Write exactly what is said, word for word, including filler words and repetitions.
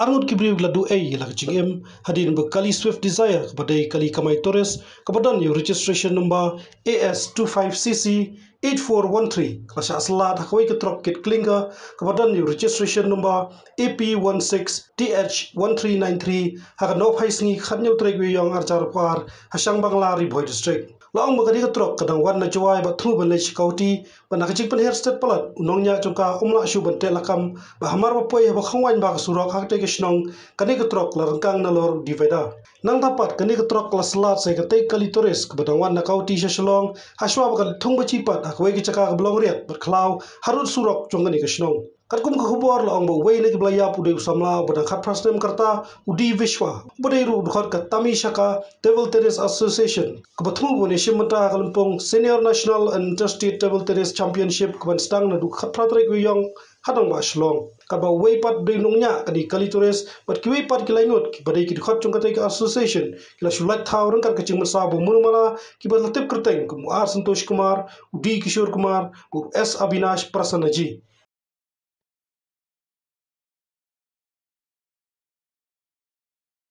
Arngut ki briew ki la duh ei ïa la ka jingim hadien ba ka kali Swift Dzire kaba dei ka kali kamai tourist kaba don ïa u registration number A S two five C C eight four one three ka la shah slad ha kawei ka trok kit klinker kaba don ïa u registration number A P one six T H one three nine three ha ka nongphaisngi khathynñiew tarik u Ïaïong arhajar arphew ar ha Shangbangla, Ri Bhoi District. La ong ba kane ka trok ka dang wan na Jowai bad thmu ban leit sha Guwahati bad na ka jingpynher stet palat u nongñiah jong ka um lah shuh ban teh lakam bad hamar ba poi haba khang waiñ bha ka surok ha katei ka shnong, kane ka trok la ryngkang nalor u divider. Nangta pat kane ka trok ka la slad sa ïa katei ka kali tourist kaba dang wan na Guwahati sha Shillong hashwa ba ka la thung baji pat ha kawei ka jaka kaba long riat bad khlaw harud surok jong kane ka shnong. Katkum ka khubor la ong ba uwei na kiba la ïap u dei u samla uba dang khatphra snem ka rta, u D Vishwa, uba dei ruh u dkhot ka Tami Shaka Table Tennis Association kaba thmu ban ïashim bynta ha ka lympung Senior National and Interstate Table Tennis Championship kaban sdang naduh khatphra tarik u Ïaïong ha nongbah Shillong. Katba uwei pat u dei u nongñiah kane ka kali tourist bad kiwei pat ki laingut kiba dei ki dkhot jong katei ka association ki la shu lait thaw ryngkat ka jingmynsaw ba munu mala kiba la tip kyrteng kum u R Santosh Kumar, u D Kishore Kumar, u S Abinash Prasannaji.